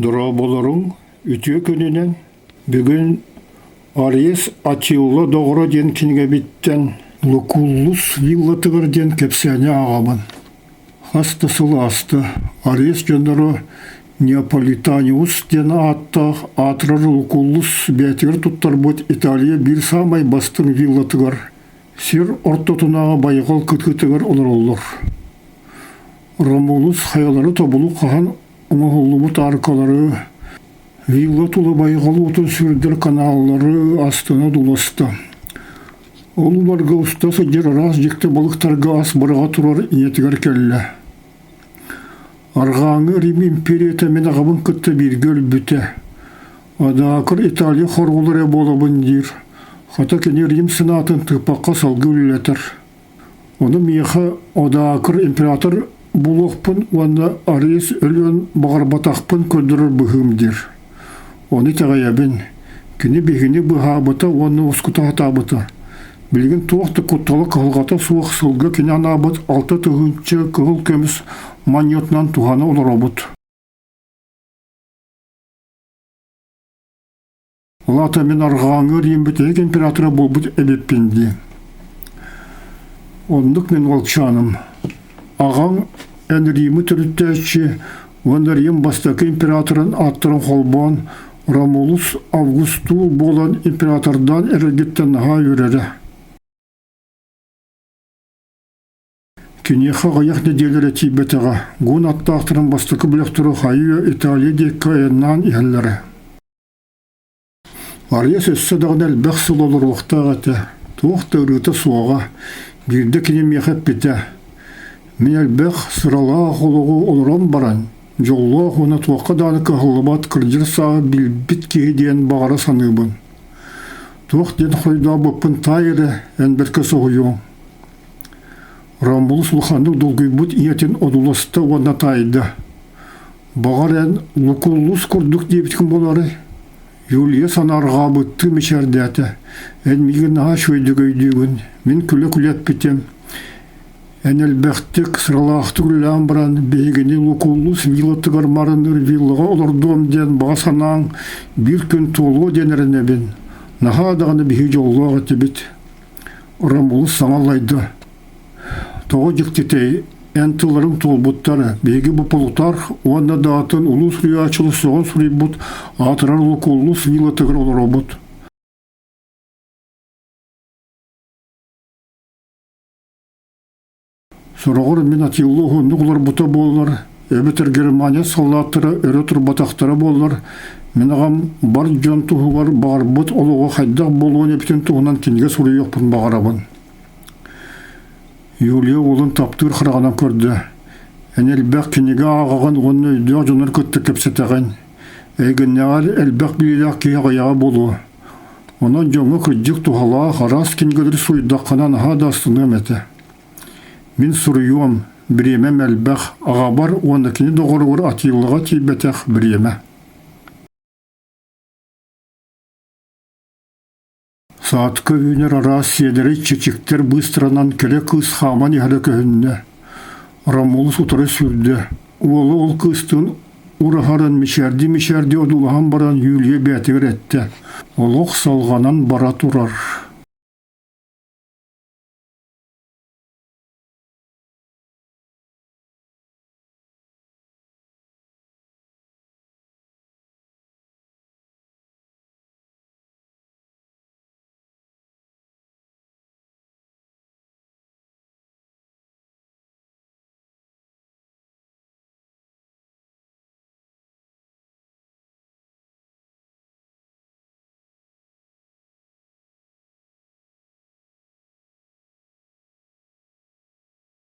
Дорооболоруҥ, үтүө күнүнэн! Бүгүн Ариес Атилла доҕоро диэн кинигэбиттэн Лукуллус виллатыгар диэн кэпсээни ааҕабын. Хас да сыл ааста. Ариес дьонноро Неаполитаниус диэн ааттаах аатырар Лукуллус бэйэтигэр туттарбыт Италия биир саамай бастыҥ виллатыгар сир ортотунааҕы байҕал кытыытыгар олороллор. Ромулус хайалары тобулу хаһан Оҥоһуллубут ааркалары, вилла тула байҕал уутун сүүрдэр каналлары астына дуласта. Ол уларга уста сылдьар араас дьикти балыктарга ас быраҕа турар ийэтигэр кэллэ. Арҕааҥҥы Рим империята мин аҕабын кытта бииргэ өлбүтэ. Адаакыр Италия хоруолу эрэ буолабын диир. Хата кини Рим сенаатын тыыппакка салгыы үлэлэтэр. Ону миэхэ Одаакыр император буолуохпун уонна Арис өлүөн баҕарбатахпын көрдөрөр быһыым диир. Ону итэҕэйэбин. Кини биһигини быыһаабыта уонна ускута сатаабыта. Билигин туох да куттала-кыһалҕата суох сылга кини анаабыт 6000 кыһыл көмүс манньыатынан туһана олоробут. Ол аата мин арҕааҥҥы Рим бүтэһик императора буолбут эбиппин дии. Оннук мин уолчааным. Аҕаҥ эн Римы төрүттээччи уонна Рим бастакы императорын ааттарын холбоон Ромулус Августул буолан императордаан эрэргиттэн наһаа үөрэрэ. Киниэхэ аҕыйах нэдиэлэ эрэ тиийбэтэҕэ, гун аттаахтарын бастакы бөлөхтөрө хайыы Италия диэки айаннаан иһэллэрэ. Арыйас өссө даҕаны элбэх сыл олоруохтаах этэ, туох да ырыыта суоҕа, биирдэ кини миэхэ эппитэ: «Мин элбэх, сыралаах олоҕу олорон баран, дьоллоох уонна туохха даҕаны кыһаллыбат кырдьар сааһы билбит киһи диэн баҕара саныыбын. Туох диэн хоруйдаабыппын таай эрэ, эн бэркэ соһуйуоҥ». Ромулус улаханнык долгуйбут ийэтин одууласта уонна таайда: «Баҕар эн Лукуллус курдук диэбитиҥ буолаарай?» Юлия санаарҕаабыттыы мичээрдээтэ: «Эн миигин наһаа үчүгэйдик өйдүүгүн, мин күлэ-күлэ эппитим. Эн элбэхтик, сыралаахтык үлэлээн баран, биһигини Лукуллус виллатыгар марыныыр виллаҕа олордуом диэн баҕа санааҥ биир күн туолуо диэн эрэнэбин. Наһаа даҕаны биһиги дьоллоох этибит». Ромулус саҥа аллайда: «Тоҕо дьиктитэй, эн тылларыҥ туолбуттар, биһиги бу Плутарх уонна да атын улуу суруйааччылар сөҕөн суруйбут аатырар Лукуллус виллатыгар олоробут. Сороҕор мин Атилла уһуннук олорбута буоллар, эбэтэр Германия саллааттара өрө турбатахтара буоллар, мин аҕам бар дьон туһугар баҕарбыт олоҕо хайдах буолуон эбитин туһунан кинигэ суруйуохпун баҕарабын. Юлия уолун таптыыр хараҕынан көрдө. Эн элбэх кинигэ ааҕаҕын уонна өйдөөх дьоннор кытта кэпсэтэҕин. Эйигиннээҕэр элбэх билиилээх киһи аҕыйаҕа буолуо. Онон дьоҥҥо кырдьык туһалаах араас кинигэлэри суруйдаххына наһаа да астыныам этэ. Мин суруйуом, бириэмэм элбэх, аҕабар уонна кини доҕоругар Атилаҕа тиийбэтэх бириэмэ. Саадка үүнэр араас сиэдэрэй чэчиктэр быыстаранан кэрэ кыыс хааман иһэрэ көһүннэ. Ромулус утары сүүрдэ. Уола ол кыыстыын ураһарын мичээрдии-мичээрдии одуулаһан баран Юлия бэйэтигэр эттэ: «Олох салҕанан бара турар».